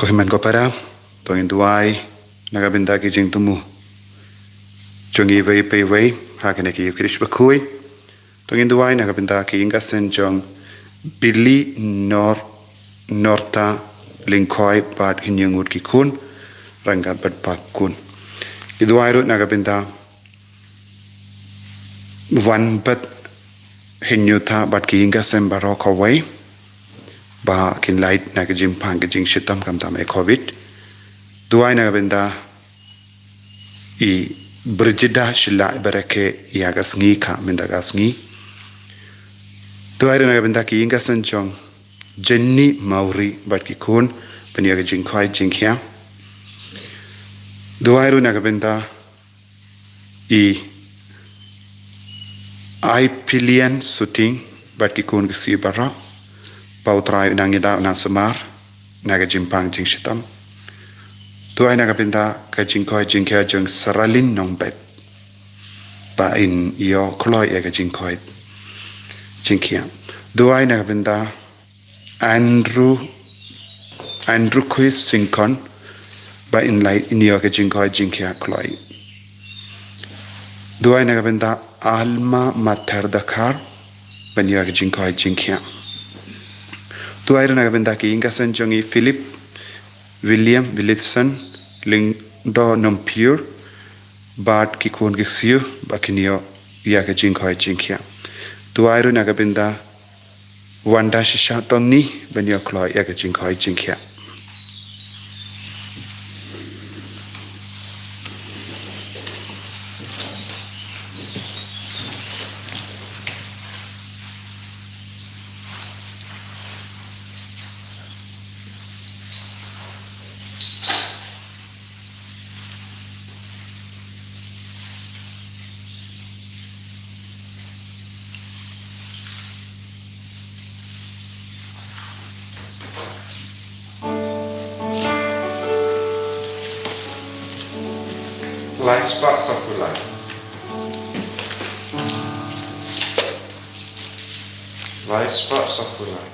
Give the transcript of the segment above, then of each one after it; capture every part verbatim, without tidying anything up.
Ko hynmen ko para, to ngin duwai na ka bynta ki jingthmu jong iwei pa iwei ha kane ka Eucharist bakhuid. To ngin duwai na ka bynta ki ïing ki sem jong Billy Nor Norta Lyngkhoi bad hynñiew ngut ki khun, ryngkat bad pa khun. Ngi duwai ruh na ka bynta Wanbet Hynñiewthah bad ki ïing ki sem baroh kawei ba kin lait na ka jingpang ka jingshitom khamtam ïa ka Covid. Duwai na ka bynta i Brigida Shylla Barakhe ïa ka sngi kha mynta ka sngi. Duwai ruh na ka bynta ki ïing ki sem jong Jenny Mawrie bad ki khun ban ïoh ka jingkhwai jingkhiah. Duwai ruh na ka bynta i Aipilian Suting bad ki khun ki ksiew baroh, ba U Trai u nang ïada u nang sumar na ka jingpang jingshitom. Duwai na ka bynta ka jingkhwai jingkhiah jong Saralin Nongbet ba in ïoh kloi ïa ka jingkhwai jingkhiah. Duwai na ka bynta Andrew Andrew Chris Syngkon ba in lait, in ïoh ka jingkhwai jingkhiah kloi. Duwai na ka bynta Alma Mathar Dkhar ban ïoh ka jingkhwai jingkhiah. Duwai ruh na ka bynta ki ïing ki sem jong i Philip William Willitson Lyngdoh Nongpyiur bad ki khun ki ksiew ba kin ïoh ïa ka jingkhwai jingkhiah. Duwai ruh na ka bynta Wanda Shisha Tony ban ïoh kloi ïa ka jingkhwai jingkhiah. Lai spah sawphew lai. Lai spah sawphew lai.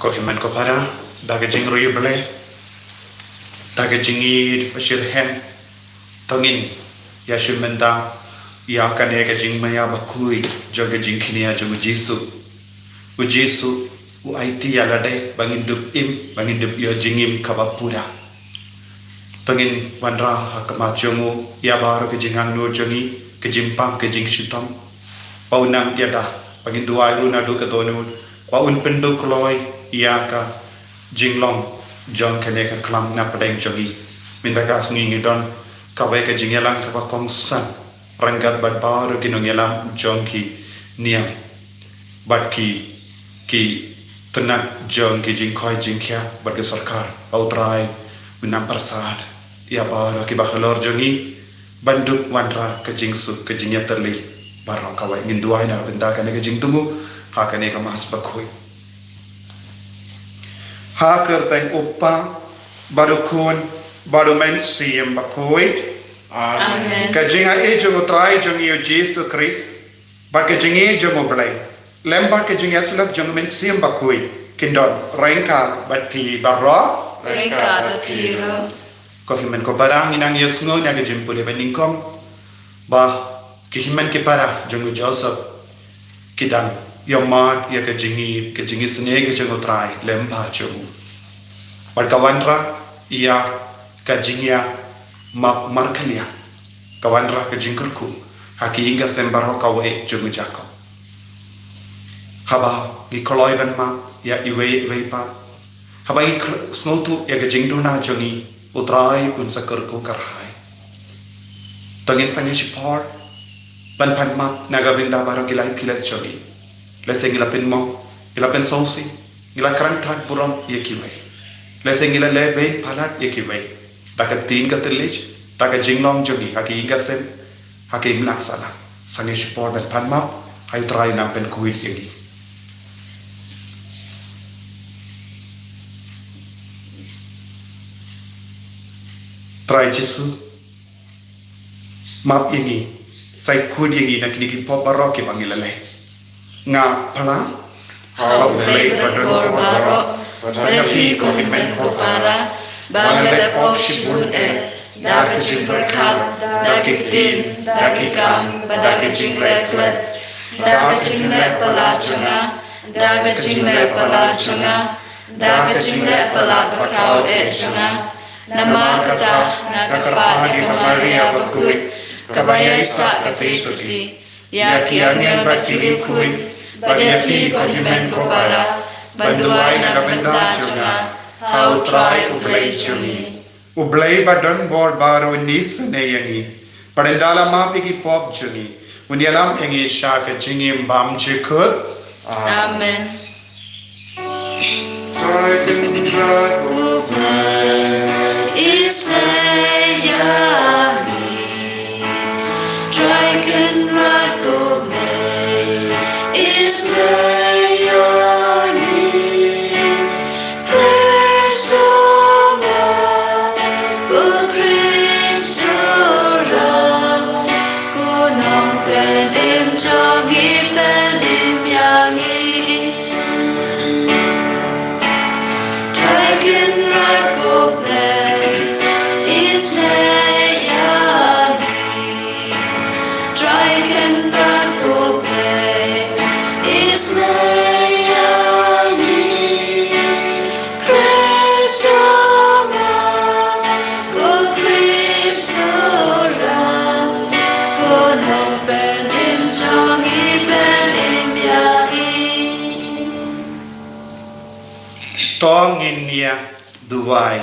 Ko hynmen ko para, da ka jingriewblei, da ka jingïeit ba shitrhem, to ngin ïa shim bynta ïa kane ka jingmaïa bakhuid jong ka jingkñia jong U Jisu. U Jisu u aiti ïa lade ba ngin dup im, ba ngin dup ïoh jingim kaba pura. To ngin wanrah ha khmat jong u ïa baroh ka jingangnud jong ngi, ka jingpang, ka jingshitom. Ba un nang ïada, ba ngin duwai ruh naduh ka dohnud ba un pynduh kloi ïa ka jinglong jong kane ka khlam na pdeng jong ngi. Mynta ka sngi ngi don kawei ka jingïalang kaba kongsan ryngkat bad baroh ki nongïalam jong ki niam bad ki, ki tnat jong ki jingkhwai jingkhiah bad ki sorkar. Ba U Trai un nang pyrsad ïa baroh kiba halor jong ngi ban dup wanrah ka jingsuk ka jingïatylli baroh kawei. Ngin duwai na ka bynta kane ka jingthmu ha kane ka Mass bakhuid. Ha ka kyrteng U Kpa bad u Khun, bad u Mynsiem Bakhuid. Amen. Ka jingïaid jong u Trai jong ngi u Jisu Khrist, bad ka jingïeit jong u Blei, lem bad ka jingïasyllok jong u Mynsiem Bakhuid, kin don ryngkat bad phi baroh. Ryngkat bad phi ruh. Ko hynmen ko para, ngi nang ïasngew na ka jingpule ba nyngkong, ba ki hynmen ki para jong u Joseph ki dang ïohmad ïa ka jingïeit, ka jingisynei ka jong u Trai lem bad jong u. Bad ka wanrah ïa ka jingïamap markhlieh, ka wanrah ka jingkyrkhu ha ki ïing ki sem baroh kawei jong u Jakob. Haba ngi kloi ban map ïa iwei iwei pat, haba ngi kl-, sngewthuh ïa ka jingduna jong ngi, u Trai un sa kyrkhu kyrhai. To ngin sangeh shipor ban pan map na ka bynta baroh ki lai ki leit jong ngi. Lehse ngi la pynmong, ngi la pynsngewsih, ngi la kren thad burom ïa kiwei. Lehse ngi la leh beiñ palat ïa kiwei da ka ktien ka thylliej, da ka jinglong jong ngi ha ki ïing ki sem, ha ki imlang sahlang. Sangeh shipor ban pan map, ai u Trai un nang pynkhuid ïa ngi. Trai Jisu, map ïa ngi, sa khuid ïa ngi na kine ki pop baroh kiba ngi la leh. Nga phla ha u Blei badonbor baroh, bad ïa phi ko hynmen ko para, ba nga la leh pop shibun eh, da ka jingpyrkhat, da ki ktien, da ki kam, bad da ka jingleh klet, da ka jingleh palat jong nga, da ka jingleh palat jong nga, da ka jingleh palat bakhraw eh jong nga. Namar kata nga kyrpad ïa ka Maria bakhuid, kaba ïaisah ka trei sotti, ïa ki angel bad ki riewkhuid, bad ïa phi ko hynmen ko para, ban duwai na ka bynta jong nga ha u Trai u Blei jong ngi. U Blei badonbor baroh un isynei ïa ngi, bad ynda la map ïa ki pop jong ngi, un ïalam ïa ngi sha ka jingim bymjukut. Amen. Trai Kynrad ko Blei, isynei ïa ngi. Trai Kynrad ko Blei, isynei ïa ngi. Khrist u ong, u Khrist u ong, ko Nongpynim jong ngi, pynim ïa ngi. Trai Kynrad ko Blei, isynei ïa ngi. Trai Kynrad ko Blei, isynei ïa ngi. Khrist u ong, ko Khrist u ong, ko Nongpynim jong ngi, pynim ïa ngi. To ngin ïa duwai.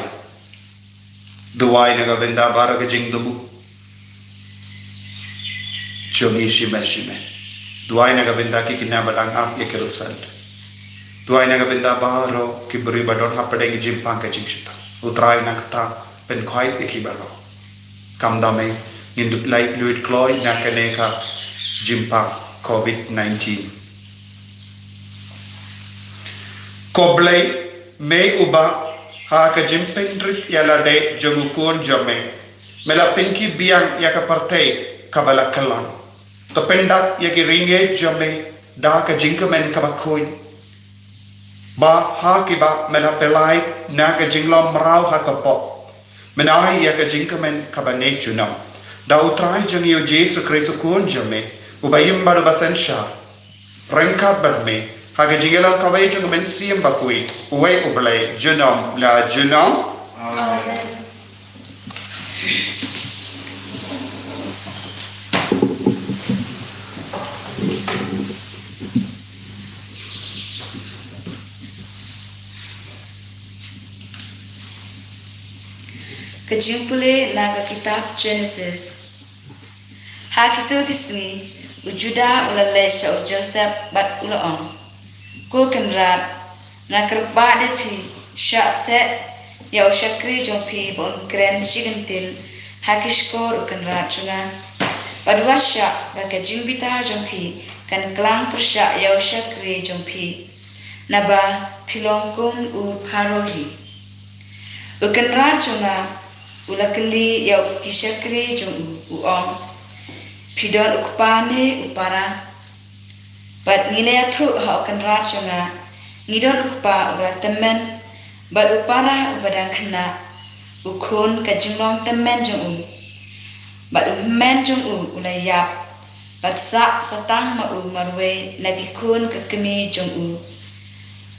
Duwai na ka bynta baroh ka jingthmu jong ngi shimet shimet. Duwai na ka bynta ki khynnah ba dang ap ïa ki result. Duwai na ka bynta baroh ki briew ba don hapdeng ki jingpang ka jingshitang. U Trai un nang kata, pynkhwai ïa ki baroh. Kumta me, ngin dup lait luid kloi na kane ka jingpang covid nineteen. Ko Blei, me uba ha ka jingpynrit ïa lade jong u Khun jong me, me la pynkhiah biang ïa ka pyrthei kaba la kyllon. To pyndak ïa ki rynïeng jong me da ka jingkmen kaba khuid, ba ha kiba me la pynlait na ka jinglong mraw ha ka pop. Men ai ïa ka jingkmen kaba ne junom da u Trai jong ngi u Jisu Khrist u Khun jong me, uba im bad uba synshar ryngkat bad me ha ka jingïalang kawei jong u Mynsiem Bakhuid, uwei u Blei junom la junom. Amen. Ka jingpule na ka kitab Genesis. Ha kito ki sngi, u Judah u la leit sha u Joseph bad u la ong, Ko Kynrad, nga kyrpad ïa phi, shah seh ïa u shakri jong phi ba un kren shi kyntien ha ki shkor u kynrad jong nga. Bad wat shah ba ka jingbitar jong phi kan klang pyrshah ïa u shakri jong phi, naba phi long kum u Pharaoh hi. U kynrad jong nga u la kylli ïa ki shakri jong u, u ong, phi don u kpa ne u para? Bad ngi la ïathuh ha u kynrad jong nga, ngi don u kpa uba tymmen, bad u para uba dang khynnah, u khun ka jinglong tymmen jong u. Bad u hynmen jong u u la ïap, bad sah sa tang ma u marwei na ki khun ka kmie jong u.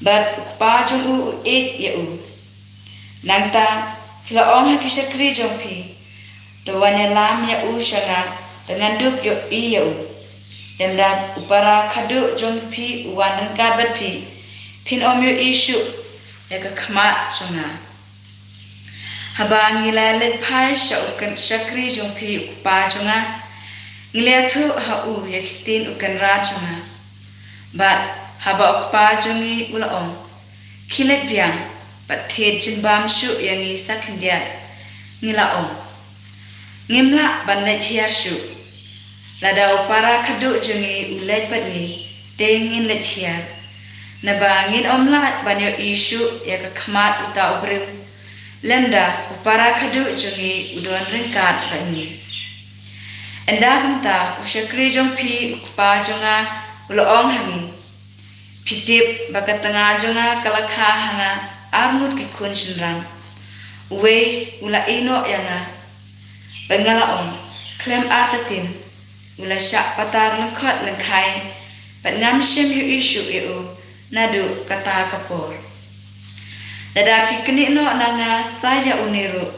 Bad u kpa jong u u ïeit ïa u. Nangta phi la ong ha ki shakri jong phi, to wan ïalam ïa u sha nga, te ngan dup ïohi ïa u. Te ynda u para khadduh jong phi u wan ryngkat bad phi, phin ym ïohi shuh ïa ka khmat jong nga. Haba ngi la leit phai sha u kyn- shakri jong phi u kpa jong nga, ngi la ïathuh ha u ïa ki ktien u kynrad jong nga. Bad haba u kpa jong ngi u la ong, khie leit biang bad thied jingbam shuh ïa ngi sa khyndiat, ngi la ong, ngim lah ban leit hiar shuh. Lada u para khadduh jong ngi u leit bad ngi, te ngin leit hiar. Naba ngin ym lah ban ïohi shuh ïa ka khmat uta u briew, lymda u para khadduh jong ngi u don ryngkat bad ngi. Ynda kumta u shakri jong phi u kpa jong nga u la ong ha ngi, phi tip ba ka tnga jong nga ka la kha ha nga arngut ki khun shynrang. Uwei u la ïehnoh ïa nga, bad nga la ong, khlem artatien u la shah patar lyngkhot lyngkhai, bad ngam shym ïohi shuh ïa u naduh kata ka por. Lada phi knieh noh na nga sa ïa une ruh,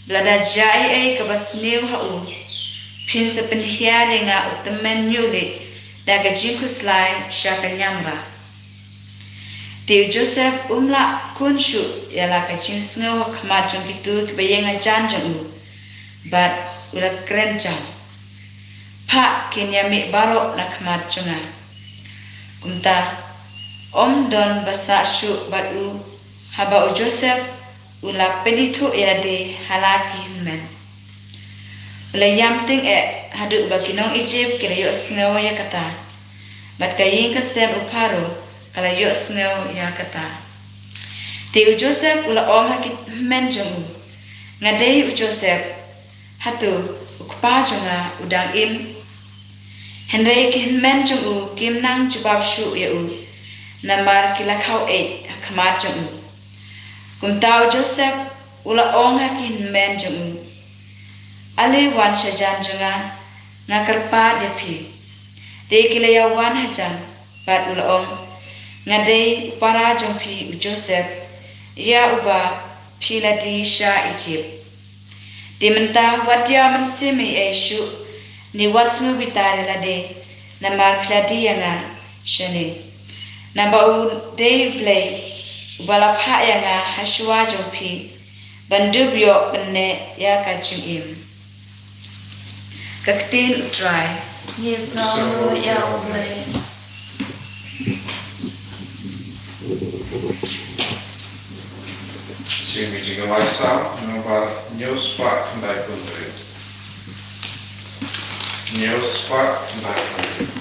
lada jia ei ei kaba sniew ha u, phin sa pynhiar ïa nga u tymmen hynñiew leit da ka jingkhuslai sha ka niamra. Te u Joseph um lah kun shuh ïa la ka jingsngew ha khmat jong kito kiba ïeng hajan jong u, bad u la kren jam, phah kin ïa mih baroh na khmat jong nga. Kumta ym don ba sah shuh bad u haba u Joseph u la pynithuh ïa lade ha la ki hynmen. U la ïam tyngeh eh haduh ba ki nong Ijipt ki la ïohsngew ïa kata, bad ka ïing ka sem u Pharaoh ka la ïohsngew ïa kata. Te u Joseph u la ong ha ki hynmen jong u, nga dei u Joseph, hato u kpa jong nga u dang im? Hynrei ki hynmen jong u kim nang jubab shuh ïa u, namar ki la khaw eh ha khmat jong u. Kumta u Joseph u la ong ha ki hynmen jong u, ale wan sha jan jong nga, nga kyrpad ïa phi. Te ki la ïa wan hajan, bad u la ong, nga dei u para jong phi u Joseph, ïa uba phi la die sha Ijipt. Te mynta wat ïa mynsiem ei ei shuh, ne wat sngew bitar ïa lade, namar phi la die ïa nga shane. Naba u dei u Blei uba la phah ïa nga ha shuwa jong phi, ban dup ïoh pynneh ïa ka jingim. Ka ktien u Trai. Ngi sngew ïa u Blei. Sien ki jingkawai Salm nombar hynñiew spah khyndai phew hynriew. Hynñiew spah khyndai phew hynriew.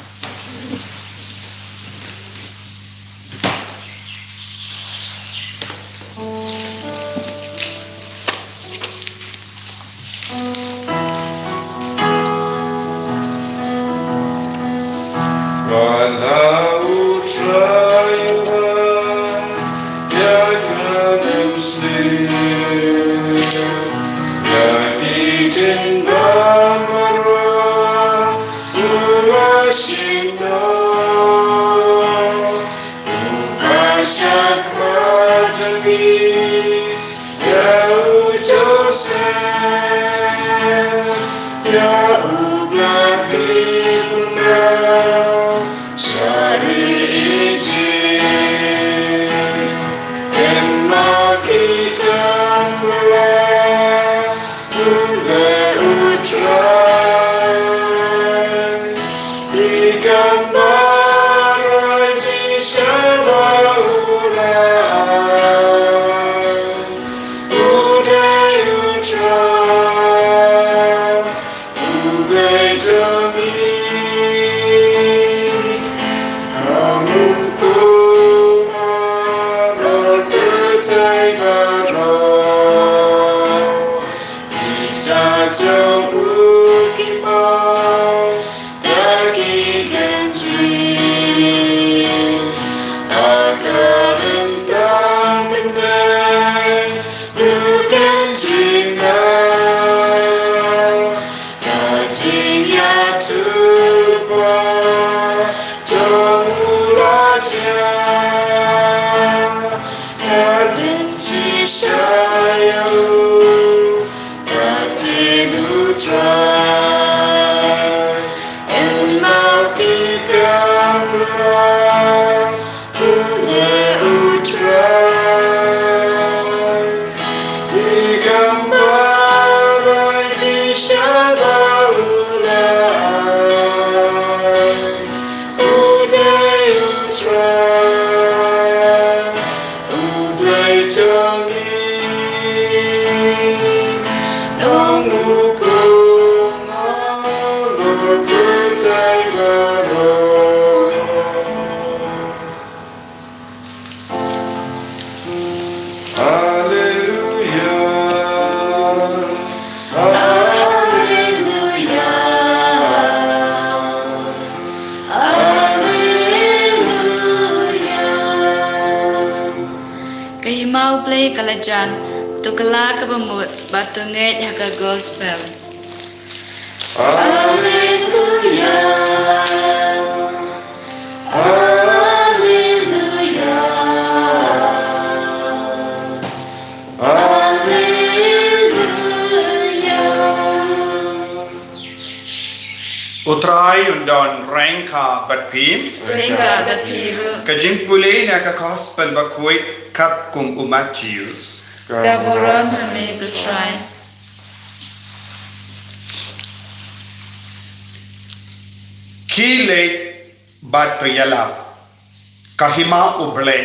Ba la u Trai u la ïa ka mynsiem, ïa ki jingbam baroh u la shim noh. U phah sha khmat jong ngi ïa u Joseph, ïa uba la tip na sha ri Ijipt. Kynmaw ki kam ba la pynlong u Trai. Ïa ka marwei bishar ba u la ai. U dei u Trai, u Blei jong ngi. Ka hima U Blei ka la jan, to kylla kaba mut, bad to ngeit ha ka gospel. U Trai un don ryngkat bad phi. Ryngkat bad phi ruh. Ka jingpule na ka gospel bakhuid katkum u Mathaios. Ka burom ha me ko Trai. Khie leit bad to ïalap, ka hima U Blei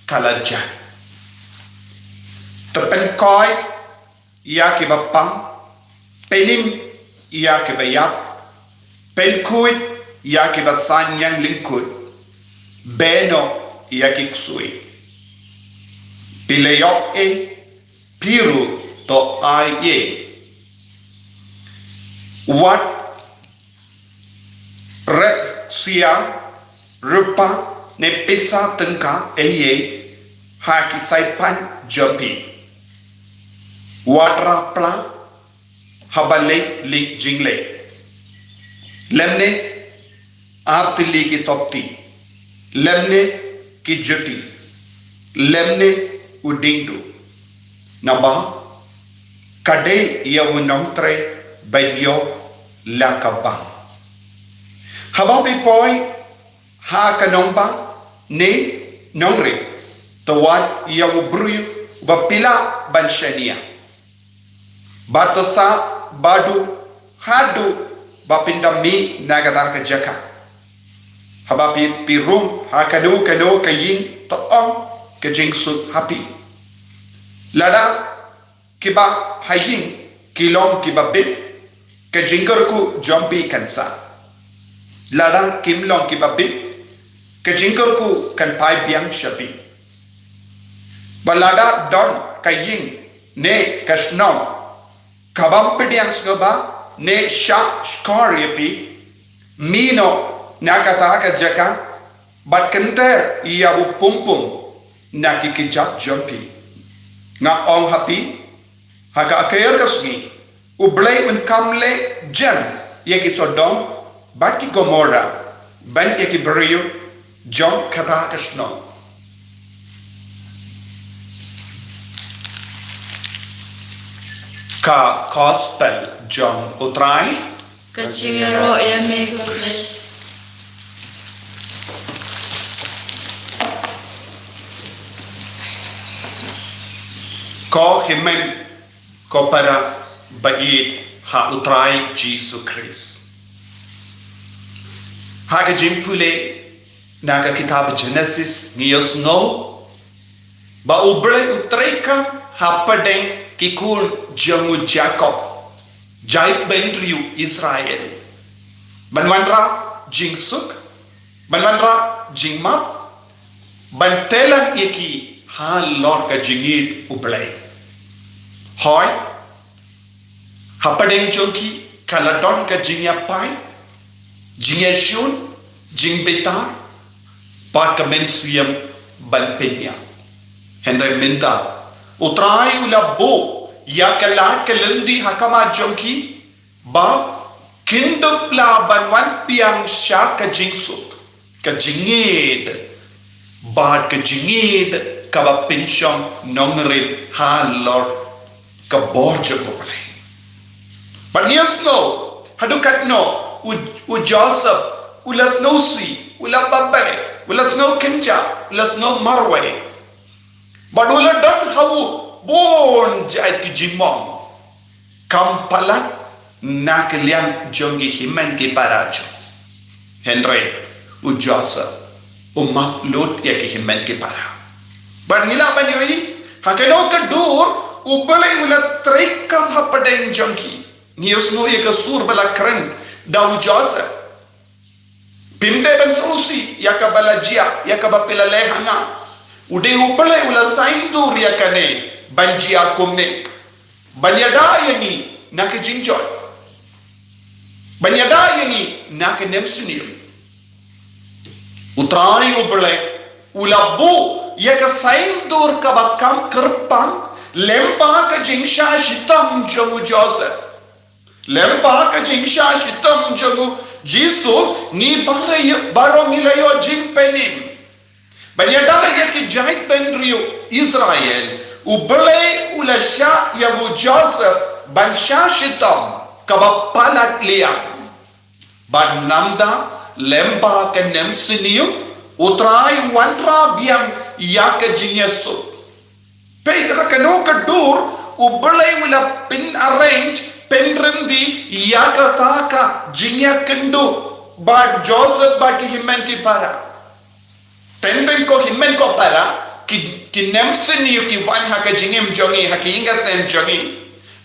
ka la jan. To pynkoit ïa kiba pang, pynim ïa kiba ïap, pynkhuid ïa kiba saiñiang lyngkut, beh noh ïa ki ksuid. Phi la ïoh ei, phi ruh to ai ei. Wat rep sia, rupa ne pisa tyngka ei ei ha ki saipan jong phi. Wat rah pla haba leit leit jingleit. Lymne ar tylli ki sopti, lymne ki juti, lymne u diengduh. Naba ka dei ïa u nongtrei ban ïoh la ka bang. Haba phi poi ha ka nongbah ne nongrim, to wad ïa u briew uba phi lah ban shaniah. Bad to sah bad u haduh ba phin da mih na kata ka jaka. Haba phi, phi rung ha kano kano ka ïing, to ong ka jingsuk ha phi. Lada kiba ha ïing ki long kiba bit, ka jingkyrkhu jong phi kan sah. Lada kim long kiba bit, ka jingkyrkhu kan phai biang sha phi. Bad lada don ka ïing ne ka shnong kabym pdiang sngewbha ne shah shkor ïa phi, mih noh na kata ka jaka bad kynter ïa u pumpum na ki kjat jong phi. Nga ong ha phi, ha ka akhir ka sngi, U Blei un kam leh jan ïa ki Sodom bad ki Gomorrah, ban ïa ki briew jong kata ka shnong. Ka gospel jong U Trai. Ka jingïaroh ïa me ko Khrist. Ko hynmen ko para ba ïeit ha U Trai Jisu Khrist. Ha ka jingpule na ka kitab Genesis ngi ïohsngew ba U Blei u treikam hapdeng ki khun jong u Jakob, jaitbynriew Israel, ban wanrah jingsuk, ban wanrah jingmap, ban tyllan ïa ki halor ka jingïeit U Blei. Hooid, hapdeng jong ki ka la don ka jingïapai, jingïashun, jingbitar, bad ka mynsiem ban pynïap. Hynrei mynta U Trai u la buh ïa ka lad ka lynti ha khmat jong ki, ba kin dup lah ban wan biang sha ka jingsuk. ka jingïeit bad ka jingïeit kaba pynshong nongrim halor ka bor jong U Blei. Bad ngi ïohsngew haduh katno u, u Joseph u la sngewsih, u la babe, u la sngew kynjah, u la sngew marwei. Bad u la don ha u bun jait ki jingmong. Kam palat na ka liang jong ki hynmen ki para jong u. Hynrei u Joseph u map lut ïa ki hynmen ki para. Bad ngi lah ban ïohi ha kano ka dur U Blei u la treikam hapdeng jong ki. Ngi ïohsngew ïa ka sur ba la kren da u Joseph. Phim dei ban sngewsih ïa kaba la jia, ïa kaba phi la leh ha nga. U dei U Blei u la saiñdur ïa kane ban jia kumne. Ban ïada ïa ngi na ka jingjot. Ban ïada ïa ngi na ka nemsniew. U Trai U Blei u la buh ïa ka saiñdur kaba kam kyrpang lyngba ka jingshah shitom jong u Joseph. Lyngba ka jingshah shitom jong u Jisu, ngi baroh, baroh ngi la ïoh jingpynim. Ban ïada ïa ki jaitbynriew Israel, U Blei u la shah ïa u Joseph ban shah shitom kaba palat liang. Bad namar da lyngba ka nemsniew, U Trai wanrah biang ïa ka jingïasuk. Peit ha kano ka dur U Blei u la pyn-arrange, pynryndi ïa kata ka jingïakynduh bad Joseph bad ki hynmen ki para. Teng teng ko hynmen ko para, ki, ki nemsniew ki wan ha ka jingim jong ngi, ha ki ïing ki sem jong ngi.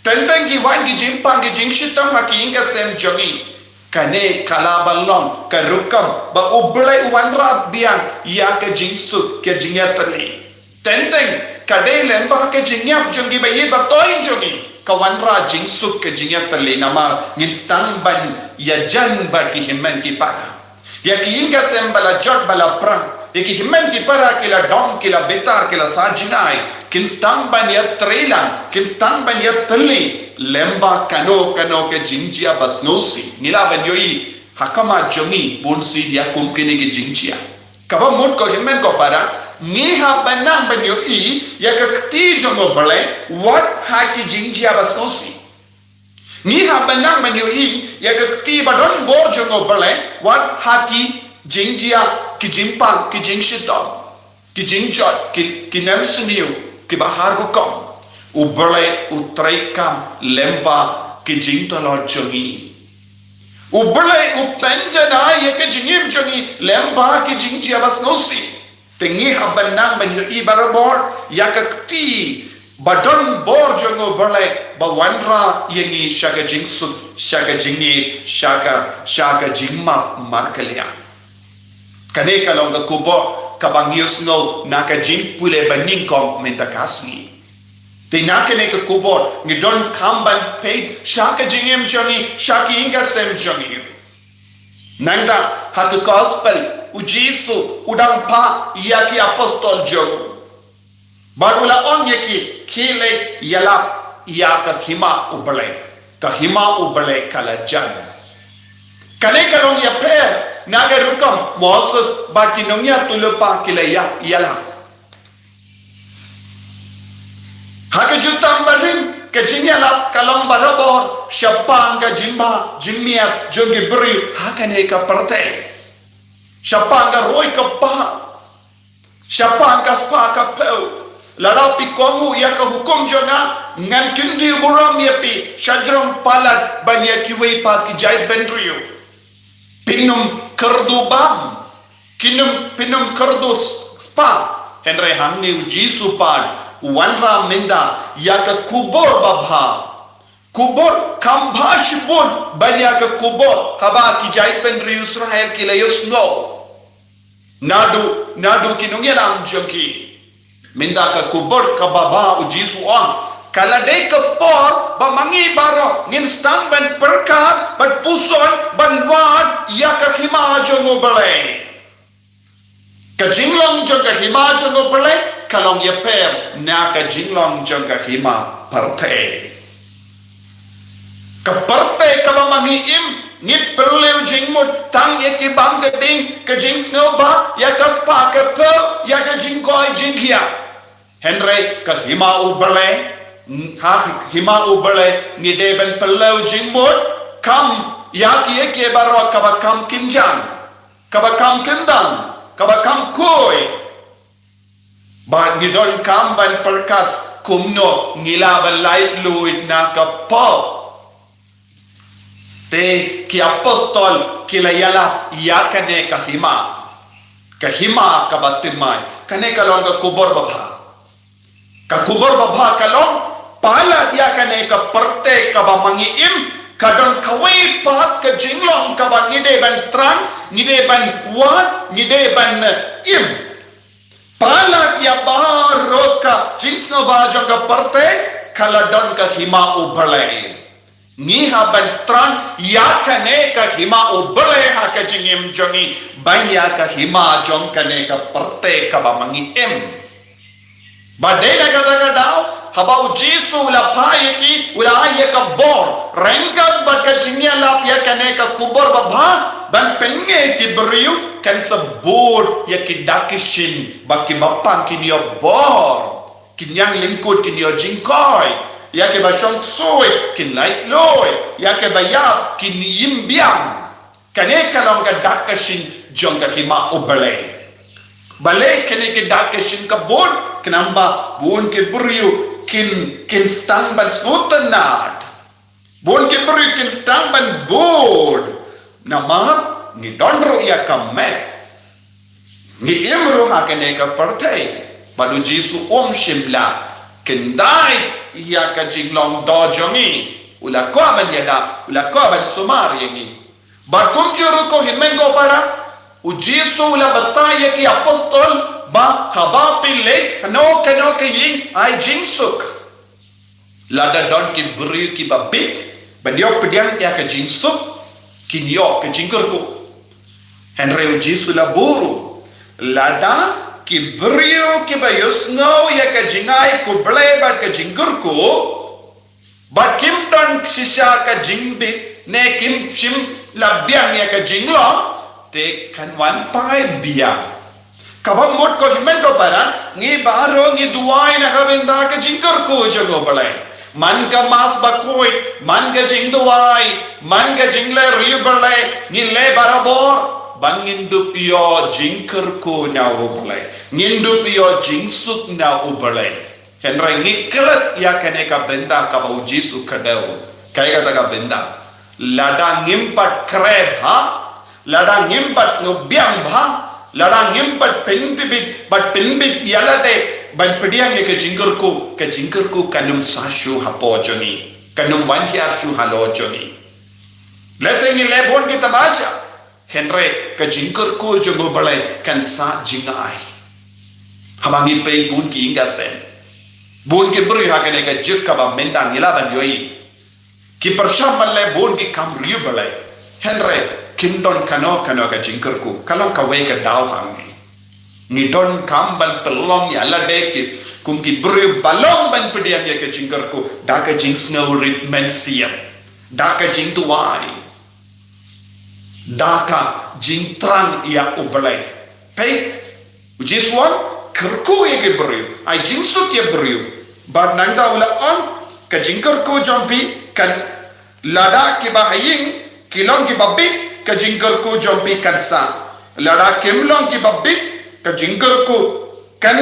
Teng teng ki wan ki jingpang ki jingshitom ha ki ïing ki sem jong ngi. Kane ka lah ban long ka rukom ba U Blei u wanrah biang ïa ka jingsuk, ka jingïatylli. Teng teng ka dei lyngba ka jingïap jong ki ba ïeit ba thoh jong ngi ka wanrah jingsuk, ka jingïatylli, namar ngin sdang ban ïajan bad ki hynmen ki para. Ïa ki ïing ki sem ba la jot ba la pra, ïa ki hynmen ki para ki la dom, ki la bitar, ki la sah jngai, kin sdang ban ïatreilang, kin sdang ban ïatylli lyngba kano kano ka jingjia ba sngewsih. Ngi lah ban ïohi ha khmat jong ngi bun sien ïa kum kine ki jingjia. Kaba mut ko hynmen ko para, ngi hap ban nang ban ïohi ïa ka kti jong U Blei wat ha ki jingjia ba sngewsih. Ngi hap ban nang ban ïohi ïa ka kti ba don bor jong U Blei wat ha ki jingjia, ki jingpang, ki jingshitom, ki jingjot, ki, ki nemsniew, ki ba har rukom. U Blei u treikam lyngba ki jingtlot jong ngi. U Blei u pynjanai ïa ka jingim jong ngi lyngba ki jingjia ba sngewsih. Te ngi hap ban nang ban ïohi barabor ïa ka kti ba don bor jong U Blei ba wanrah ïa ngi sha ka jingsuk, sha ka jingïeit, sha ka, sha ka jingmap markylliang. Kane ka long ka khubor kaba ngi ïohsngew na ka jingpule ba nyngkong mynta ka sngi. Te na kane ka khubor ngi donkam ban peit sha ka jingim jong ngi, sha ki ïing ki sem jong ngi. Nangta ha ka gospel u Jisu u dang phah ïa ki apostol jong u. Bad u la ong ïa ki, khie leit ïalap ïa ka hima U Blei. Ka hima U Blei ka la jan. Kane ka long ïapher na ka rukom Moses bad ki nongïathuhlypa ki la ïa, ïalap. Ha ka jutang barim ka jingïalap ka long barabor shaphang ka jingbha jingmiat jong ki briew ha kane ka pyrthei. Shaphang ka roi ka phah, shaphang ka spah ka phew. Lada phi kohnguh ïa ka hukum jong nga, ngan kyntiew burom ïa phi sha jrong palat ban ïa kiwei pat ki jaitbynriew. Phin ym kyrduh bam, phin ym, phin ym kyrduh spah. Hynrei hangne u Jisu pat u wanrah mynta ïa ka khubor babha. Khubor kham bha shibun ban ïa ka khubor haba ki jaitbynriew Israel ki la ïohsngew. Naduh, naduh ki nongïalam jong ki. Mynta ka khubor kaba bha u Jisu u ong, ka la dei ka por ba ma ngi baroh ngin sdang ban pyrkhat, ban puson, ban wad ïa ka hima jong U Blei. Ka jinglong jong ka hima jong U Blei ka long ïapher na ka jinglong jong ka hima pyrthei. Ka pyrthei kaba ma ngi im, ngi pynliew jingmut tang ïa ki bam ka ding, ka jingsngewbha, ïa ka spah ka phew, ïa ka jingkoit jingkhiah. Hynrei ka hima U Blei, ha hima U Blei ngi dei ban pynliew jingmut, kam ïa ki ïa ki baroh kaba kam kynjang, kaba kam kyndang, kaba kam khuid. Bad ngi donkam ban pyrkhat kumno ngi lah ban laitluid na ka pop. Te ki apostol ki la ïalap ïa kane ka hima. Ka hima kaba thymmai. Kane ka long ka khubor babha. Ka khubor babha ka long, palat ïa kane ka pyrthei kaba ma ngi im, ka don kawei pat ka jinglong kaba ngi dei ban thrang, ngi dei ban wad, ngi dei ban, eh, im. Palat ïa baroh ka jingsngewbha jong ka pyrthei, ka la don ka hima U Blei. Ngi hap ban thrang ïa kane ka hima U Blei ha ka jingim jong ngi, ban ïa ka hima jong kane ka pyrthei kaba ma ngi im. Bad dei na kata ka daw, haba U Jisu u la phah ïa ki, u la ai ïa ka bor ryngkat bad ka jingïalap ïa kane ka khubor babha, ban pynneh ki briew, kan sa bud ïa ki dak ki shin, ba ki bapang kin ïoh bor. Kin ïeng lyngkut kin ïoh jingkoit. Ïa ki ba shong ksuid kin laitluid. Ïa ki ba ïap kin im biang. Kane ka long ka dak ka shin jong ka hima U Blei. Balei kane ka dak ka shin ka bun, khnang ba bun ki briew kin, kin sdang ban sngewtynnad. Bun ki briew kin sdang ban bud. Namar ngi don ruh ïa ka met. Ngi im ruh ha kane ka pyrthei. Bad U Jisu um shym la kyndait ïa ka jinglong doh jong ngi. U la kwah ban ïada, u la kwah ban sumar ïa ngi. Bad kumjuh ruh ko hynmen ko para, U Jisu u la batai ïa ki apostol ba haba phi leit kano kano ka ïing, ai jingsuk. Lada don ki briew ki ba bit ban ïoh pdiang ïa ka jingsuk, kin ïoh ka jingkyrkhu. Hynrei U Jisu la burom, lada ki briew ki ba ïohsngew ïa ka jingai khublei bad ka jingkyrkhu, bad kim don shisha ka jingbit, ne kim shym la biang ïa ka jinglong, te kan wan phai biang. Kaba mut ko hynmen ko para, ngi baroh ngi duwai na ka bynta ka jingkyrkhu jong U Blei. Man ka Mass Bakhuid, man ka jingduwai, man ka jingleh riewblei, ngi leh barabor, ba ngin dup ïoh jingkyrkhu na U Blei. Ngin dup ïoh jingsuk na U Blei. Hynrei ngi klet ïa kane ka bynta kaba U Jisu u kdew. Kaei kata ka bynta? Lada ngim pat khreh bha, lada ngim pat sngewbiang bha, lada ngim pat pyntbit, pat pynbit ïa lade ban pdiang ïa ka jingkyrkhu, ka jingkyrkhu kan ym sah shuh hapoh jong ngi. Kan ym wan hiar shuh halor jong ngi. Lehse ngi leh bun ki tamasha. Hynrei ka jingkyrkhu jong U Blei kan sah jingai. Haba ngi peit bun ki ïing ki sem, bun ki briew ha kane ka juk kaba mynta ngi lah ban ïohi, ki pyrshang ban leh bun ki kam riewblei. Hynrei kim don kano kano ka jingkyrkhu, ka long kawei ka daw ha ngi. Ngi donkam ban pynlong ïa lade ki, kum ki briew ba long ban pdiang ïa ka jingkyrkhu, da ka jingsngewrit mynsiem, da ka jingduwai, da ka jingthrang ïa U Blei. Peit, U Jisu u ong, kyrkhu ïa ki briew, ai jingsuk ïa briew. Bad nangta u la ong, ka jingkyrkhu jong phi kan, lada ki ba ha ïing ki long ki ba bit, ka jingkyrkhu jong phi kan sah. Lada kim long ki ba bit, ka jingkyrkhu kan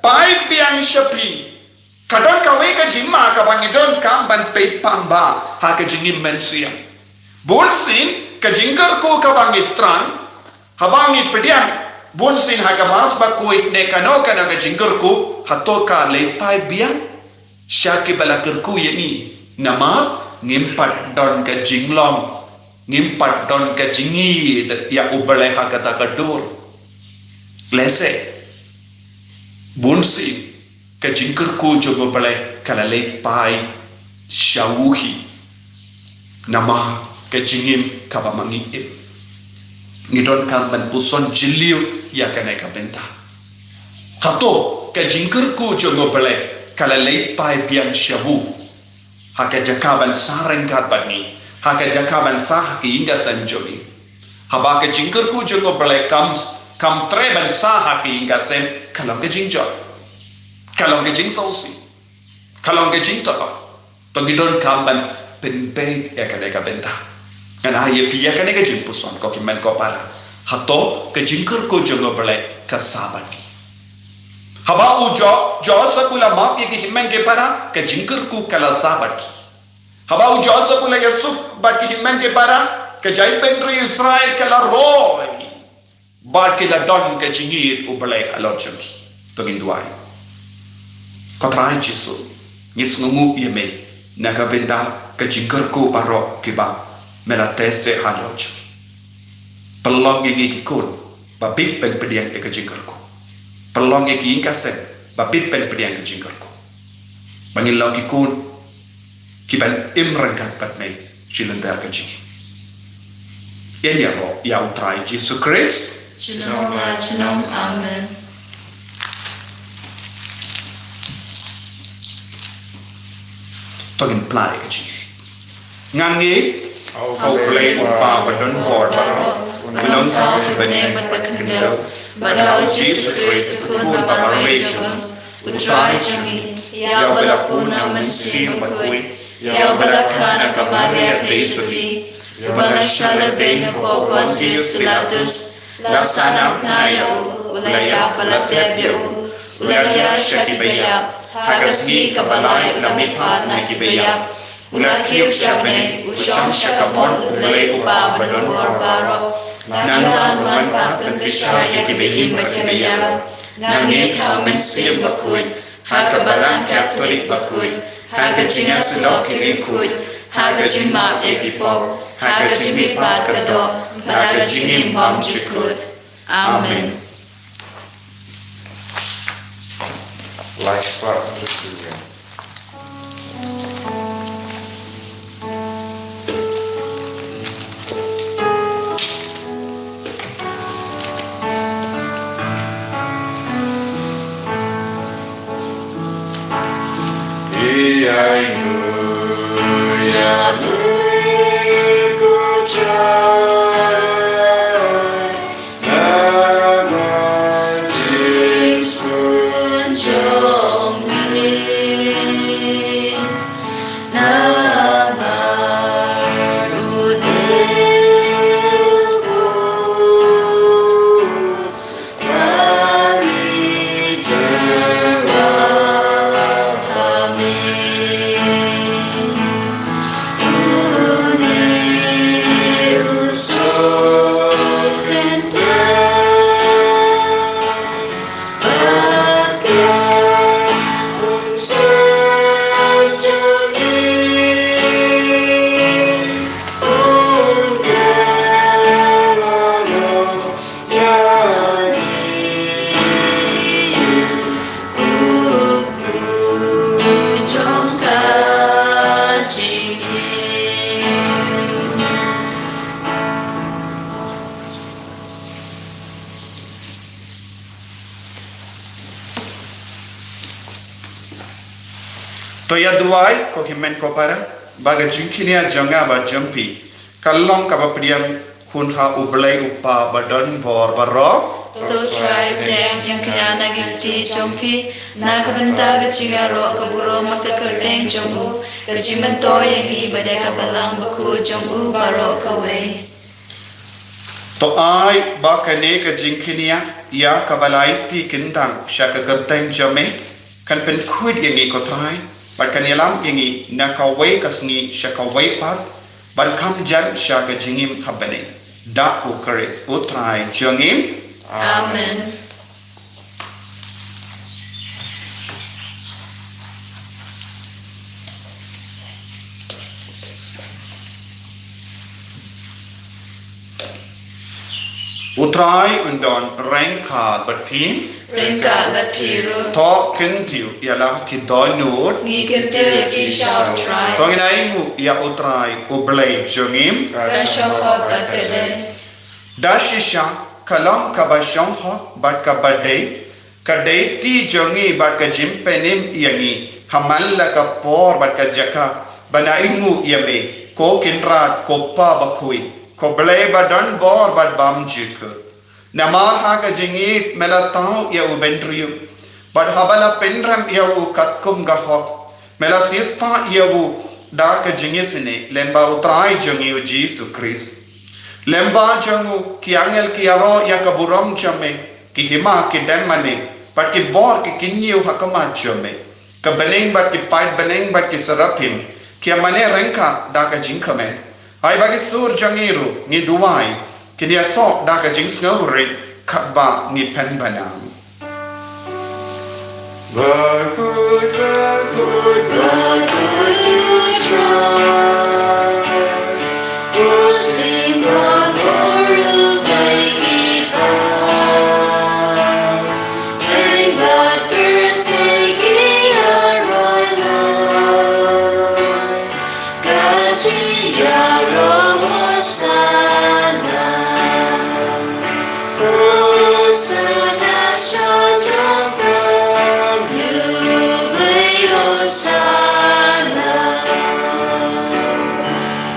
phai biang sha phi. Ka don kawei ka jingma kaba ngi donkam ban peit pang bha ha ka jingim mynsiem. Bunsien ka jingkyrkhu kaba ngi thrang, haba ngi pdiang, bunsien ha ka Mass Bakhuid ne kano kano ka jingkyrkhu, hato ka leit phai biang sha ki ba la kyrkhu ïa ngi? Namar ngim pat don ka jinglong, ngim pat don ka jingïeit ïa U Blei ha kata ka dur. Lehse bunsien ka jingkyrkhu jong U Blei ka la leit phai sha u hi. Namar ka jingim kaba ma ngi im. Ngi donkam ban puson jylliew ïa kane ka bynta. Hato ka jingkyrkhu jong U Blei ka la leit phai biang sha u Ha ka jaka ban sah ryngkat bad ngi, ha ka jaka ban sah ha ka ïing ka sem jong ngi. Haba ka jingkyrkhu jong U Blei kam, kam treh ban sah ha ka ïing ka sem, ka long ka jingjot, ka long ka jingsngewsih, ka long ka jingtbit. To ngi donkam ban pynbeit ïa kane ka bynta. Ngan ai ïa phi ïa kane ka jingpuson ko ki hynmen ko para. Hato ka jingkyrkhu jong U Blei ka sah bad ngi? Haba u Jo-, Joseph u la map ïa ki hynmen ki para, ka jingkyrkhu ka la sah bad ki. Haba u Joseph u la ïasuk bad ki hynmen ki para, ka jaitbynriew Israel ka la roi. Bad ki la don ka jingïeit U Blei halor jong ki. To ngin duwai. Ko Trai Jisu, ngi sngewnguh ïa me na ka bynta ka jingkyrkhu baroh kiba me la test halor jong ngi. Pynlong ïa ngi ki khun ba bit ban pdiang ïa ka jingkyrkhu. Pynlong ïa ki ïing ka sem ba bit ban pdiang ka jingkyrkhu. Ba ngin long ki khun kiban im ryngkat bad me shi lynter ka jingim. Ïa ngi ïaroh ïa U Trai Jisu Khrist. Junom la junom. Amen. To ngin plie ka jingim. Nga ngeit ha U Blei U Kpa ba don bor baroh, u nongthaw ki bneng bad ka khyndew, bad ha U Jisu Khrist u Khun ba marwei jong u, U Trai jong ngi, ïa uba la pun na U Mynsiem Bakhuid, ïa uba la kha na ka Maria Theisotti, uba la shah lehbeiñ hapoh Pontius Pilatus, la sahnarphna ïa u, u la ïap bad la tep ïa u, u la hiar sha kiba ïap, ha ka sngi kaba lai u la mihpat na kiba ïap, u la kiew sha bneng, u shong sha ka mon U Blei U Kpa ba don bor baroh. Nangta un wan pat ban bishar ïa kiba im bad kiba ïap. Nga ngeit ha U Mynsiem Bakhuid, ha ka Balang Katholik bakhuid, ha ka jingïasyllok ki riewkhuid, ha ka jingmap ïa ki pop, ha ka jingmihpat ka doh, bad ha ka jingim bymjukut. Amen. Life Park Resilience. To ïa duwai, ko hynmen ko para, ba ka jingkñia jong nga bad jong phi ka long kaba pdiang hun ha U Blei U Kpa ba don bor baroh. To Trai, pdiang jingkñia na ki lynti jong phi na ka bynta ka jingïaroh ka burom bad ka kyrteng jong u, ka jingmyntoi ïa ngi bad ïa ka Balang Bakhuid jong u baroh kawei. To ai ba kane ka jingkñia ïa kaba la aiti kyntang sha ka kyrteng jong me kan pynkhuid ïa ngi, ko Trai, bad kan ïalam ïa ngi na kawei ka sngi sha kawei pat, ban kham jan sha ka jingim ha bneng. Da U Khrist U Trai jong ngi. Amen. U Trai un don ryngkat bad phi. Ryngkat bad phi ruh. To kyntiew ïa la ki dohnud. Ngi kyntiew ïa ki sha U Trai. To ngin ainguh ïa U Trai U Blei jong ngi. Ka shong hok bad ka dei. Da shisha ka long kaba shong hok bad kaba dei, ka dei kti jong ngi bad ka jingpynim ïa ngi ha man la ka por bad ka jaka, ba na ainguh ïa me, ko Kynrad, ko Pa bakhuid, ko Blei ba don bor bad bymjukut. Namar ha ka jingïeit me la thaw ïa u bynriew, bad haba la pynrem ïa u katkum ka hok, me la siewspah ïa u da ka jingisynei lyngba u Trai jong ngi u Jisu Khrist. Lyngba jong u ki angel ki ïaroh ïa ka burom jong me, ki hima, ki dem mane, bad ki bor ki kynñiew ha khmat jong me. Ka bneng bad ki paid bneng bad ki seraphim ki ïa mane ryngkat da ka jingkmen. Ai ba ki sur jong ngi ruh, ngi duwai, kin ïasoh da ka jingsngewrit katba ngi pynbna. Bakhuid, bakhuid, bakhuid u Trai. U Symbah u Blei ki paid, bad pyrthei ki ïaroh ïa u. Ka jingïaroh Hosanna. Hosanna sha Kynrad U Blei, Hosanna.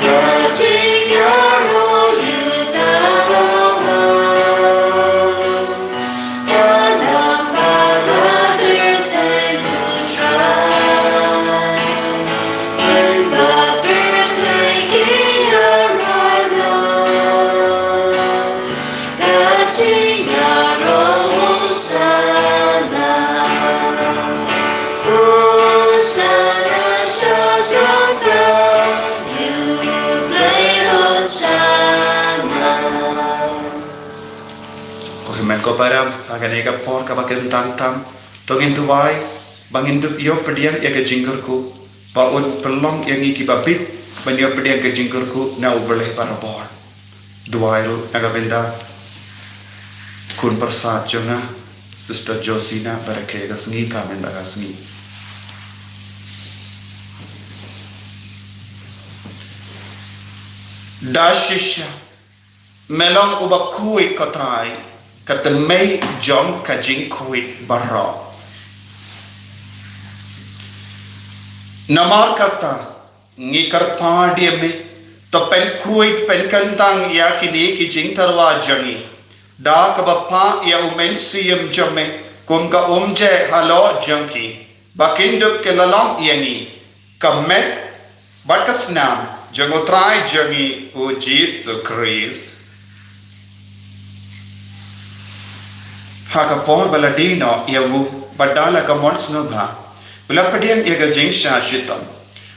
Ka jingïaroh Juda baroh. Ko hynmen ko para, ha kane ka por kaba kyntang tam, to ngin duwai ba ngin dup ïoh pdiang ïa ka jingkyrkhu, ba un pynlong ïa ngi kiba bit ban ïoh pdiang ka jingkyrkhu na U Blei barabor. Duwai ruh na ka bynta khun pyrsad jong nga, Sister Josina, ba rakhe ka sngi, ka mynta ka sngi. Da shisha me long uba khuid, ko Trai, ka tnat jong ka jingkhuid baroh. Namar kata, ngi kyrpad ïa me, to pynkhuid pynkyntang ïa kine ki jingtyrwa jong ngi da kaba phah ïa U Mynsiem jong me kum ka umjai halor jong ki, ba kin dup ki la long ïa ngi ka met bad ka snam jong U Trai jong ngi U Jisu Khrist. Ha ka por ba la die noh ïa u, bad da la ka mon sngewbha, u la pdiang ïa ka jingshah shitom.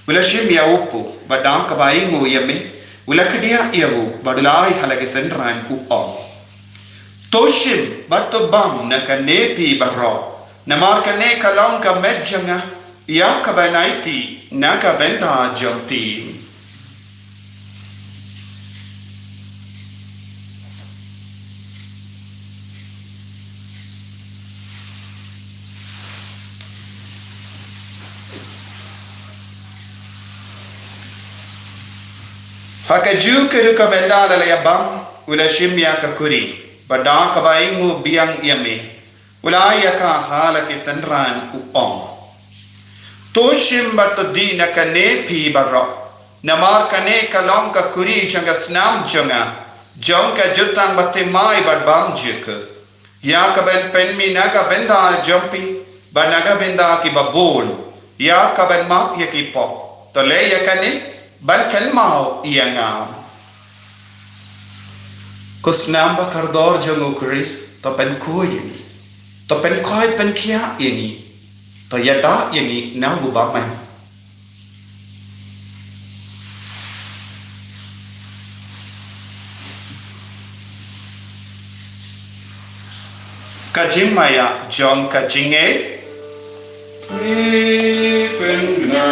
U la shim ïa u puk, bad da kaba ainguh ïa me, u la kdiah ïa u, bad u la ai ha la ki synran, u ong: To shim bad to bam na kane phi baroh, namar kane ka long ka met jong nga, ïa kaban aiti na ka bynta jong phi. Ha kajuh ka rukom, ynda la ïa bam, u la shim ïa ka kuri, bad da kaba ainguh biang ïa me, u la ai ïa ka ha la ki synran, u ong: To shim bad to dih na kane phi baroh, namar kane ka long ka kuri jong ka snam jong nga, jong ka jutang bathymmai bad bymjukut, ïa kaban pynmih na ka bynta jong phi bad na ka bynta kiba bun, ïa kaban map ïa ki pop. To leh ïa kane ban kynmaw ïa nga. Ko snam ba kordor jong U Khrist, to pynkhuid ïa ngi. To pynkhuid pynkhiah ïa ngi. To ïada ïa ngi na u bymman. Ka jingmaïa jong ka jingngeit. Ngi pynbna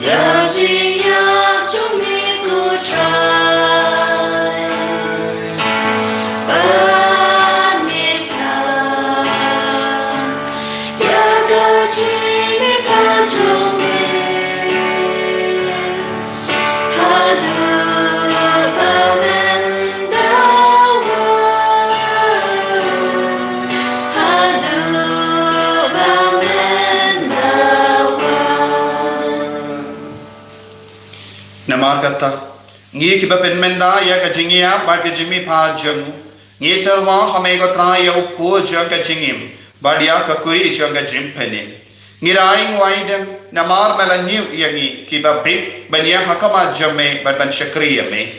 ïa ka jingïap jong me, ko Trai. Ban ngi pynbna ïa ka jingmihpat jong me. Haduh ba men da wan, haduh ba men da kata, ngi kiba pynmynda ïa ka jingïap bad ka jingmihpat jong u, ngi tyrwa ha me ko Trai ïa u puoh jong ka jingim bad ïa ka kuri jong ka jingpynim. Ngi da ai nguai dem namar me la ñiew ïa ngi kiba bit ban ïeng ha khmat jong me bad ban shakri ïa me.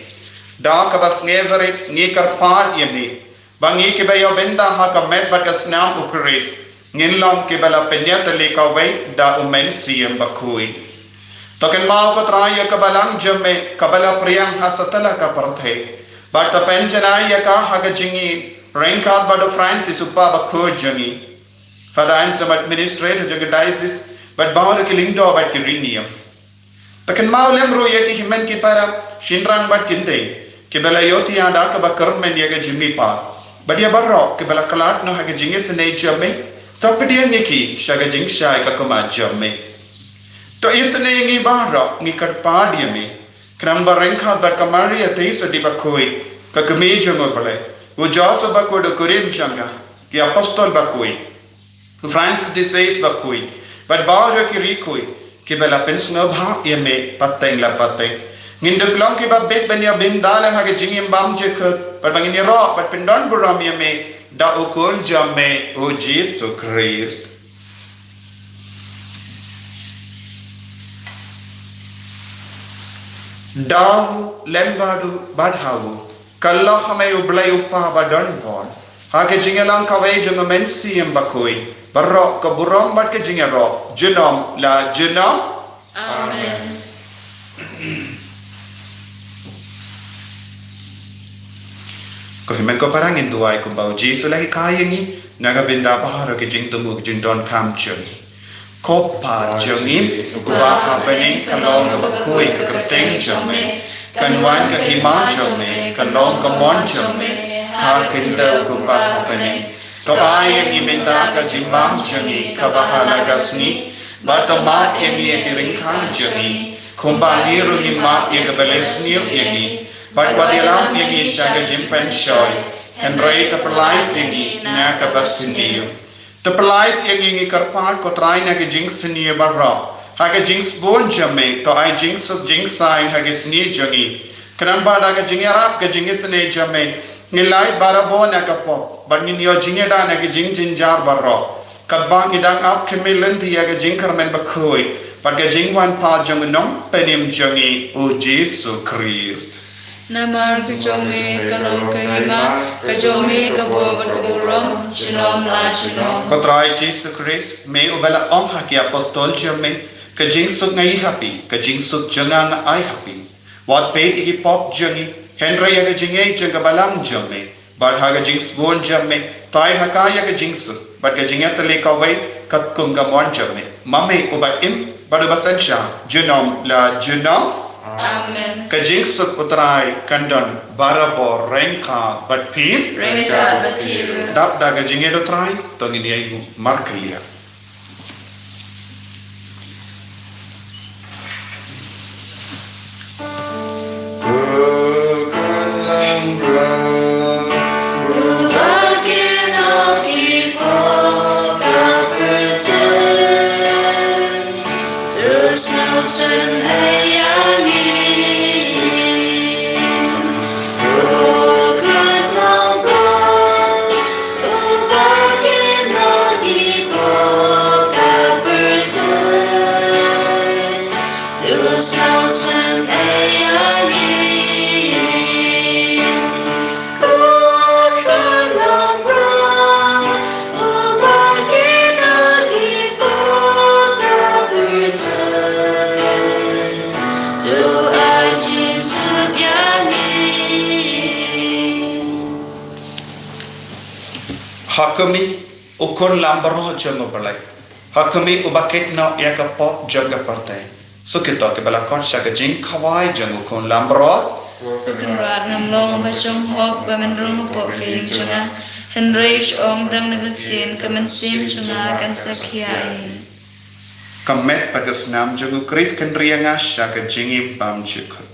Da kaba sngewrit ngi kyrpad ïa me ba ngi kiba ïoh bynta ha ka met bad ka snam u Khrist ngin long kiba la pynïatylli kawei da u Mynsiem Bakhuid. To kynmaw ko Trai ïa ka balang jong me kaba la phriang ha satlak ka pyrthei, bad to pynjanai ïa ka ha ka jingim ryngkat bad u Francis u Pape bakhuid jong ngi, Father Anselm, administrator jong ka diocese, bad baroh ki lyngdoh bad ki riewniam. To kynmaw lem ruh ïa ki hynmen ki para, shynrang bad ki kynthei kiba la ïohthiah da kaba kyrmen ïa ka jingmihpat, bad ïa baroh kiba la khlad noh ha ka jingisynei jong me. To pdiang ïa ki sha ka jingshai ka khmat jong me. To isynei ïa ngi baroh, ngi kyrpad ïa me, khnang ba ryngkat bad ka Maria Theisotti bakhuid, ka kmie jong u Blei, u Joseph bakhuid u kurim jong nga, ki apostol bakhuid, u Francis de Sales bakhuid, bad baroh ki riewkhuid kiba la pynsngewbha ïa me pateng la pateng, ngin dup long kiba bit ban ïoh bynta lem ha ka jingim bymjukut, bad ba ngin ïaroh bad pyndonburom ïa me da u Khun jong me u Jisu Khrist. Da u, lem bad u, bad ha u, ka long ha me u Blei u Kpa badonbor, ha ka jingïalang kawei jong u Mynsiem Bakhuid, baroh ka burom bad ka jingïaroh junom la junom. Amen. Ko hynmen ko para, ngin duwai kumba u Jisu u la hikai ïa ngi, na ka bynta baroh ki jingthmu ki jingdonkam jong ngi. Ko Kpa jong ngi uba ha bneng, ka long kaba khuid ka kyrteng jong me, kan wan ka hima jong me, kan long ka mon jong me ha ka khyndew kumba ha bneng. To ai ïa ngi mynta ka jingbam jong ngi kaba ha la ka sngi, bad to map ïa ngi ïa ki ryngkang jong ngi, kumba ngi ruh ngi map ïa kiba la sniew ïa ngi. Bad wat ïalam ïa ngi sha ka jingpynshoi, hynrei to pyllait ïa ngi na kaba sniew. To pyllait ïa ngi, ngi kyrpad ko Trai, na ka jingsniew baroh, ha ka jingsbun jong me to ai jingsuk jingsaiñ ha ka sngi jong ngi, khnang ba da ka jingïarap ka jingisynei jong me ngin lait barabor na ka pop, bad ngin ïoh jingïada na ki jingjynjar baroh, katba ngi dang ap khmih lynti ïa ka jingkyrmen bakhuid bad ka jingwan pat jong u Nongpynim jong ngi u Jisu Khrist. Namar ka jong me ka long ka hima, ka jong me ka bor bad ka burom junom la junom. Ko Trai Jisu Khrist, me uba la ong ha ki apostol jong me, ka jingsuk nga ai ha phi, ka jingsuk jong nga nga ai ha phi. Wat peit ïa ki pop jong ngi, hynrei ïa ka jingngeit jong ka balang jong me, bad ha ka jingsbun jong me to ai ha ka ïa ka jingsuk bad ka jingïatylli kawei katkum ka mon jong me, ma me uba im bad uba synshar junom la junom. Amen. Ka jingsuk u Trai kan don barabor ryngkat bad phi. Ryngkat bad phi ruh. Dap da ka jingïeit u Trai to ngin ïai nguh markylliang. Ha khmih, u Khun Lambaroh jong u Blei. Ha khmih, uba kit noh ïa ka pop jong ka pyrthei. Suk ïa kito kiba la khot sha ka jingkhawai jong u Khun Lambaroh. Ko Kynrad, ngam long ba shong hok ba men rung hapoh ka ïing jong nga, hynrei shu ong tang ïa ka ktien, ka mynsiem jong nga kan sa khia ei. Ka met bad ka snam jong u Khrist kan ri ïa nga sha ka jingim bymjukut.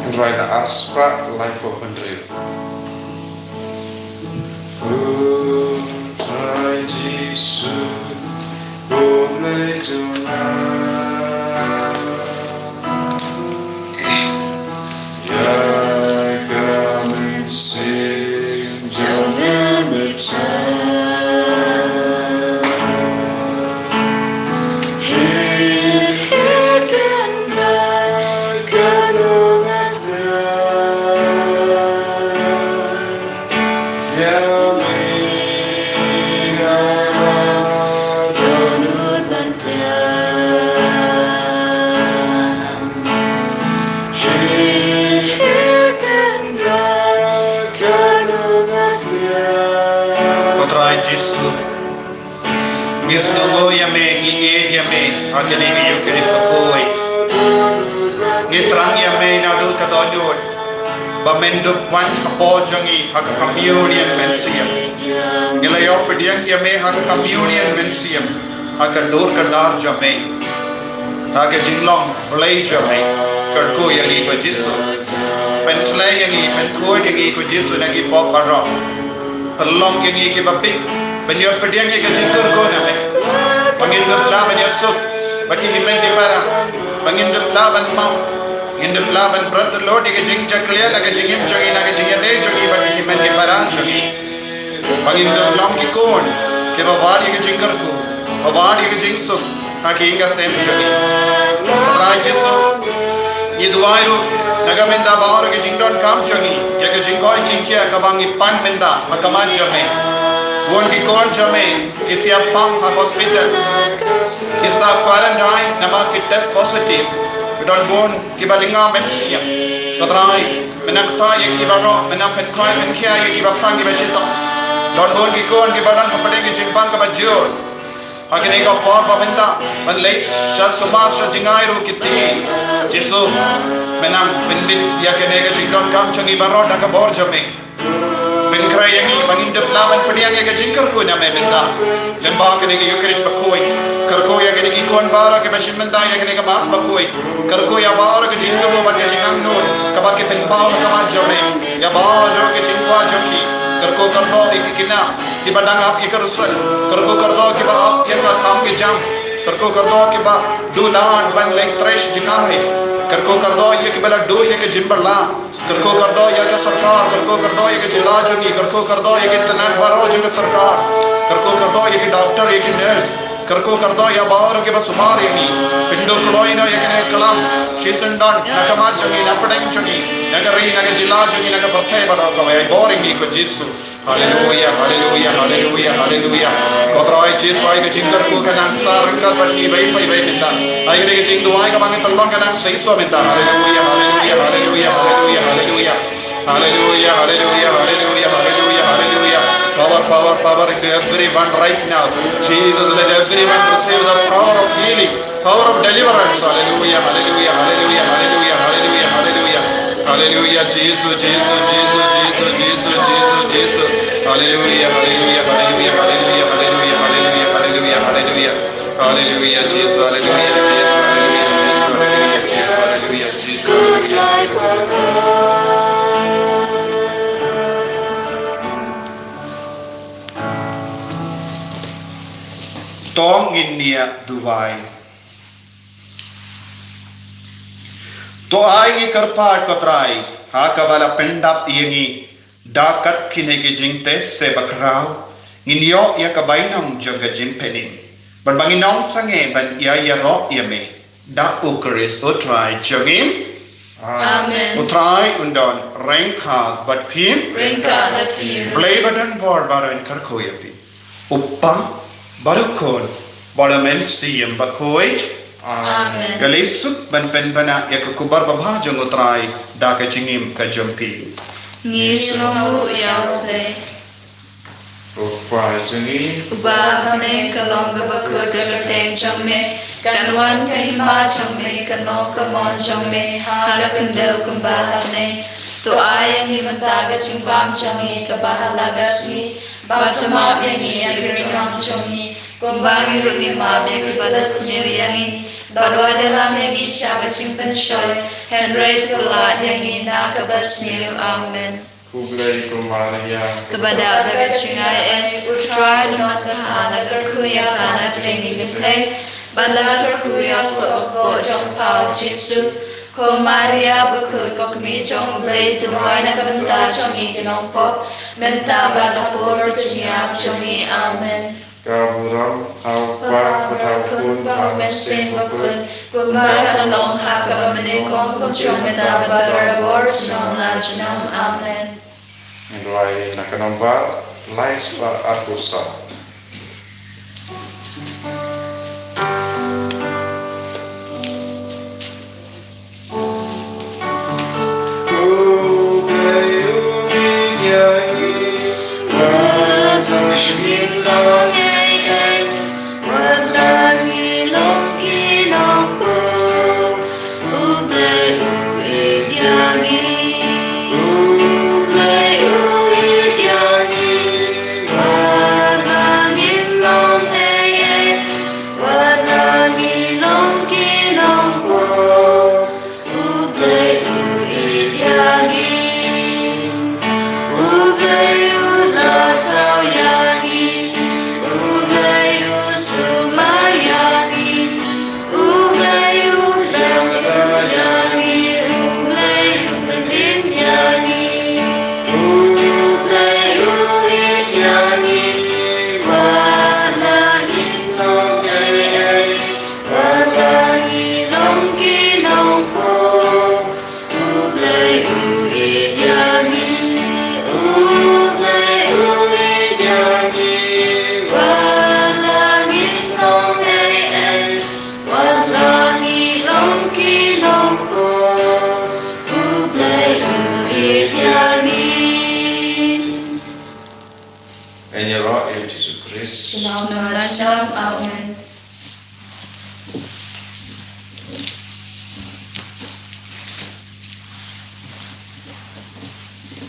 Hynrei na ar spah laiphew hynriew. O Trai Jisu, U Blei jong nga. Ïa ka mynsiem jong nga mynta. Hir hir kan rai kan ong asra. Ïa me nga la dohnud ban tieng. Hir hir kan rai kan ong asra. Ko Trai Jisu, ngi sngewnguh ïa me, ngi ïeit ïa me ha kane ka Ïukharist bakhuid. Ngi thrang ïa me naduh ka dohnud ba men dup wan hapoh jong ngi ha ka communion mynsiem. Ngi la ïoh pdiang ïa me ha ka communion mynsiem, ha ka dur ka dar jong me, ha ka jinglong Blei jong me. Kyrkhu ïa ngi ko Jisu, pynsleh ïa ngi, pynthuh ïa ngi ko Jisu na ki pop baroh. Pynlong ïa ngi kiba pink ban ïoh pdiang ïa ka jingkyrkhu na me. Ba ngin dup lah ban ïasuk bad ki hynmen ki para. Ba ngin dup lah ban map, ngin dup lah ban pynlut ïa ka jingjakhlia na ka jingim jong ngi, na ka jingïadei jong ngi bad ki hynmen ki para jong ngi. Ba ngin dup long ki khun kiba wad ïa ka jingkyrkhu, ba wad ïa ka jingsuk ha ki ïing ki sem jong ngi. Ko Trai Jisu, ngi duwai ruh na ka bynta baroh ki jingdonkam jong ngi, ïa ka jingkoit jingkhiah kaba ngi pan mynta ha khmat jong me. Bun ki khun jong me ki tiap pang ha hospital, ki sa quarantine namar ki test positive. Don bun kiba lynga mynsiem. Ko Trai, men nang kta ïa ki baroh, men nang pynkoit pynkhiah ïa kiba pang kiba shitom. Don bun ki khun kiba don hapdeng ki jingpang kaba jur. Ha kane ka por ba mynta ban leit sha sumar sha jngai ruh ki tieng. Jisu, men nang pynbit ïa kane ka jingdonkam jong ngi baroh da ka bor jong me. Pynkhreh ïa ngi ba ngin dup lah ban pdiang ïa ka jingkyrkhu na me mynta. Lyngba kane ka Ïukharist bakhuid, kyrkhu ïa kine ki khun baroh kiba shim bynta ïa kane ka Mass bakhuid. Kyrkhu ïa baroh ka jingkyrkhu bad ka jingangnud kaba ki pynpaw ha khmat jong me. Ïa baroh ka jingkwah jong ki. Kyrkhu kyrdoh ïa ki khynnah kiba dang ap ïa ka rynsan. Kyrkhu kyrdoh kiba ap ïa ka kam ka jam. Kyrkhu kyrdoh kiba duh lad ban leit trei sha jngai. Kyrkhu kyrdoh ïa kiba la duh ïa ka jingbylla. Kyrkhu kyrdoh ïa ka sorkar, kyrkhu kyrdoh ïa ka jylla jong ngi, kyrkhu kyrdoh ïa ki tnat baroh jong ka sorkar. Kyrkhu kyrdoh ïa ki doktor, ïa ki nurse. Kyrkhu kyrdoh ïa baroh kiba sumar ïa ngi. Pynduh kloi noh ïa kane ka klam shisyndon na ka mat jong ngi, na pdeng jong ngi, na ka ri, na ka jylla jong ngi, na ka pyrthei baroh kawei. Ai bor ïa ngi ko Jisu. Haleluya, haleluya, haleluya, haleluya. Ko Trai Jisu, ai ka jingkyrkhu ka nang sah ryngkat bad ngi iwei pa iwei mynta. Ai ka jingduwai kaba ngi pynlong ka nang seisoh mynta. Haleluya, haleluya, haleluya, haleluya, haleluya. Haleluya, haleluya, haleluya, haleluya, haleluya. Power, power, power into everyone right now. Jesus, let everyone receive the power of healing. Power of deliverance. Hallelujah, hallelujah, hallelujah, hallelujah, hallelujah, hallelujah. Hallelujah, Jisu, Jisu, Jisu. Hallelujah, hallelujah, hallelujah, hallelujah, hallelujah, hallelujah, hallelujah. Hallelujah, Jisu, hallelujah, Jisu, hallelujah, Jisu, hallelujah, Jisu, hallelujah, Jisu, hallelujah. To ngin ïa duwai. To ai ngi kyrpad ko Trai, ha kaba la pyndap ïa ngi da kat kine ki jingtest bakhraw, ngin ïoh ïa ka bainong jong ka jingpynim. Bad ba ngin ym sangeh ban ïa ïaroh ïa me, da U Khrist U Trai jong ngi. Amen. U Trai un don ryngkat bad phi. Ryngkat bad phi. Blei ba don bor baroh un kyrkhu ïa phi. U Kpa, bad u Khun, bad u Mynsiem Bakhuid. Amen. Ïa lei suk ban pynbna ïa ka khubor babha jong u Trai da ka jingim ka jong phi. Ngi sngewthuh ïa u Blei. U Kpa jong ngi uba ha bneng, ka long kaba kut ka kyrteng jong me. Kan wan ka hima jong me, kan long ka mon jong me ha ka khyndew kumba ha bneng. To ai ïa ngi mynta ka jingbam jong ngi kaba ha la ka sngi. Bad to map ïa ngi ïa ki riewkam jong ngi, kumba ngi ruh ngi map ïa kiba la sniew ïa ngi. Bad wat ïalam ïa ngi sha ka jingpynshoi, hynrei to pynlait ïa ngi na kaba sniew. Amen. Khublei ko Maria, kaba dap da ka jingaiei, u Trai u don bad pha. La kyrkhu ïa pha na pdeng ki kynthei, bad la kyrkhu ïa u soh ka kpoh jong pha u Jisu. Ko Maria bakhuid, ko Kmie jong u Blei, to duwai na ka bynta jong ngi ki nongpop, mynta bad ha ka por jingïap jong ngi. Amen. Ka burom ha u Kpa, bad ha u Khun, bad ha u Mynsiem Bakhuid, kumba ka la long ha kaba mynnyngkong, kumjuh mynta bad barabor, junom la junom. Amen. Ngi duwai na ka nombar lai spah arphew saw. Wat la ngi long ki nongpop, U Blei u ïeit ïa ngi. U Blei u la thaw ïa ngi. U Blei u sumar ïa ngi. U Blei u pyndem ïa ngi. U Blei u pyndem ïa ngi. U Blei u ïeit ïa ngi. Wat la ngi long ei ei. Wat la ngi long ki nongpop, U Blei u ïeit ïa ngi, U Blei u ïeit ïa ngi. Wat la ngi long ei ei, wat la ngi long ki nongpop, U Blei u ïeit ïa ngi. Ngi ïaroh ïa u Jisu Khrist. Junom la junom. Amen.